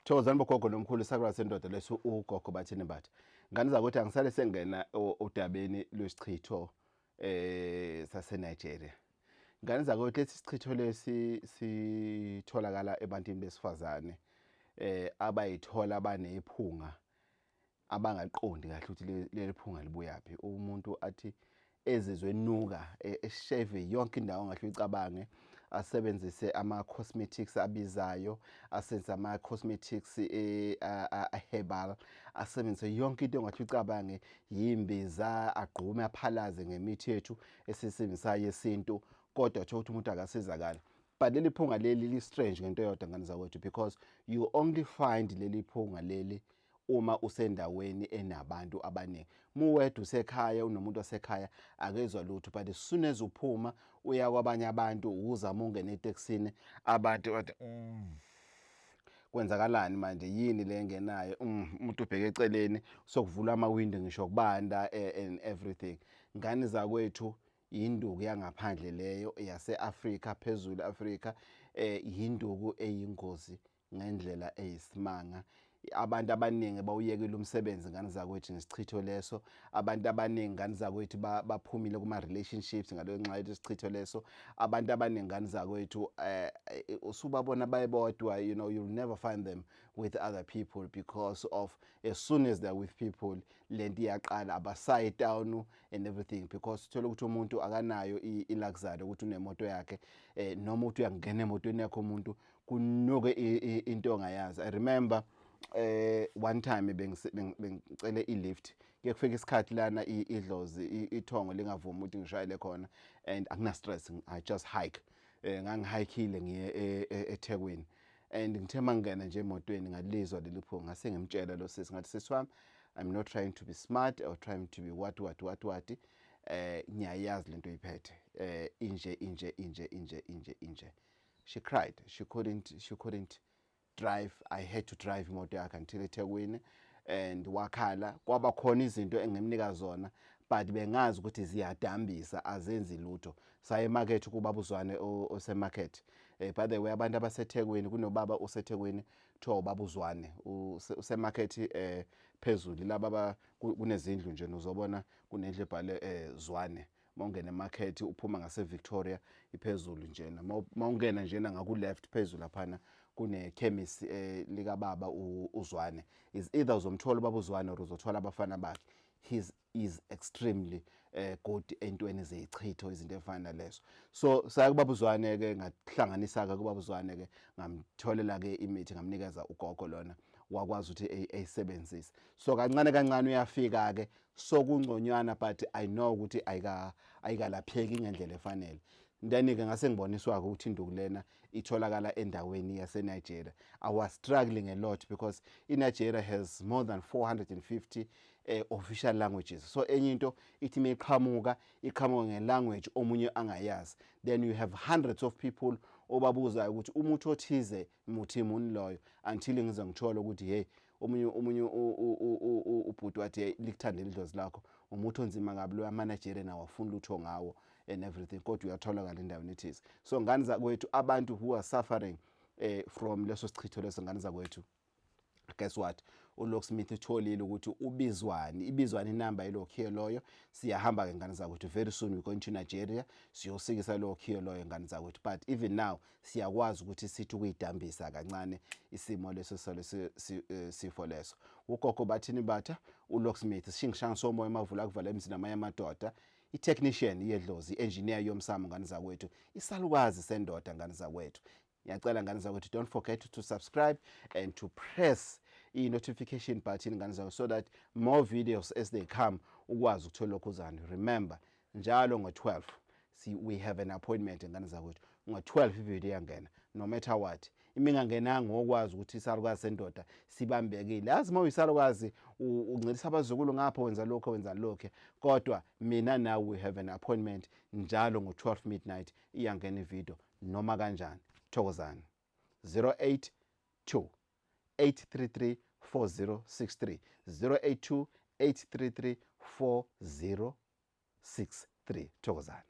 Thokozani bogogo nomkhulu, sakwazi sendoda leso ugogo Bathini Mbatha. Ngane zakuthi, angisale sengena odabeni lwesichitho sase Nigeria. Ngane zakuthi, lesi sichitho lesi sitholakala ebantwini besifazane abayithola banephunga abangaqondi kahle ukuthi leli phunga libuyaphi. Umuntu athi ezizwe enuka, esheve yonke indawo ongahle uyicabange, asebenzise ama-cosmetics abizayo, asebenzise ama-cosmetics herbal, asebenzise yonke into ongahle uyicabange, yimbiza, agqume, aphalaze ngemithi yethu esiyisebenzisayo yesintu, kodwa thola ukuthi umuntu akasizakali. But leli phunga leli li-strange ngento eyodwa, ngane zakwethu, because you only find leli phunga leli uma usendaweni enabantu abaningi. Muwedwa usekhaya, unomuntu wasekhaya, akezwa lutho, but as soon as uphuma uya kwabanye abantu, uzama ungena etekisini, abantu bathi, "Kwenzakalani manje? Yini le engenayo?" Umuntu ubheke eceleni, sokuvula amawindi, ngisho kubanda and everything. Ngane zakwethu, induku yangaphandle leyo yase-Afrika, phezulu Afrika, yinduku eyingozi ngendlela eyisimanga. Abantu abaningi bawuyekile umsebenzi, ngane zakwethu, ngesichitho leso. Abantu abaningi, ngane zakwethu, baphumile kuma relationships ngalo nxa yesichitho leso. Abantu abaningi, ngane zakwethu, usubabona bayebodwa, you'll never find them with other people because of as soon as they're with people, lento iyaqala, abasayi town and everything, because uthola ukuthi umuntu akanayo i-luxury ukuthi unemoto yakhe, noma uthi uyangena emotweni yakho umuntu, kunuke into ongayazi. I remember one time bengicele i-lift. Kuye kufika isikhathi lana idlozi, ithongo lingavumi ukuthi ngishayele khona, and akuna stress, I just hike. Ngangihikile ngiye eThekwini, and ngithe mangena nje emotweni, ngalizwa leli phunga. Ngase ngimtshela lo sisi, ngathi, "Sisi wami, I'm not trying to be smart or trying to be what what what what, ngiyayazi lento oyiphethe, inje inje inje inje inje inje." She cried, she couldn't drive. I had to drive imoto yakhe until eThekwini, and wakhala. Kwaba khona izinto engimnika zona, but bengazi ukuthi ziyadambisa, azenzi lutho. Saye emarket kubaba uZwane osemarket. By the way, abantu abaseThekwini, kunobaba oseThekwini kuthiwa ubaba uZwane, usemarket phezulu laba kunezindlu nje, uzobona kunendlu ebhale Zwane. Mawungena emarket uphuma ngase Victoria, iphezulu njena, mawungena njena ngaku left phezulu laphana, kune chemist lika baba uZwane. Is either uzomthola ubaba uZwane or uzothola abafana bakhe. He's is extremely good entweni zeyichitho, izinto efana nalezo. So saya kubaba uZwane ke, ngahlanganisa ke kubaba uZwane ke, ngamtholela ke imithi, ngamnikeza ugogo lona, wakwazi ukuthi eyisebenzise. So kancane kancane uyafika ke sokungconywana, but I know ukuthi ayikalapheki ngendlela efanele. Then ke ngase ngiboniswa ukuthi induku lena itholakala endaweni yase Nigeria. I was struggling a lot because iNigeria has more than 450 official languages, so enye into ithi meqhamuka, iqhamuka ngelanguage omunye angayazi. Then you have hundreds of people obabuzayo ukuthi umuthi othize muthi muni loyo, until ngize ngithola ukuthi hey, omunye ubhuti wathi, "Hey, likuthandela idlozi lakho, umuthi onzima kabi lo, ama-Nigerian awafuni lutho ngawo and everything, kodwa uyatholakala endaweni ethize." So ngane zakwethu, abantu who are suffering from leso sichitho leso, ngane zakwethu, guess what? Ulocksmith utholile ukuthi ubizwani, ibizwani inamba yelokhiye loyo. Siyahamba ke, ngane zakwethu. Very soon we going to Nigeria, siyosikisa lowo khiye loyo, ngane zakwethu. But even now siyakwazi ukuthi sithi ukuyidambisa kancane isimo leso saleso sifo leso. Ugogo Bathini Batha, ulocksmith, sishingishanga somoya, amavula kuvala emzini namanye amadoda, i-technician yedlozi, i-engineer yomsamo, ngane zakwethu, isalukazi sendoda, ngane zakwethu. Ngiyacela, ngane zakwethu, don't forget to subscribe and to press i-notification button, ngane zakwethu, so that more videos as they come ukwazi ukuthola lokhuzane. Remember, njalo ngo-12 see, we have an appointment, ngane zakwethu. Ngo-12 ivideo iyangena no matter what. Ima ingangenanga, ngokwazi ukuthi isalukazi sendoda sibambekile. Yazi, uma uyisalukazi uncelisa abazukulu ngapho, wenza lokho, wenza lokho, kodwa mina nawe we have an appointment njalo ngo-12 midnight, iyangena ivideo noma kanjani. Thokozani. 082 833 4063, 082 833 4063. Thokozani.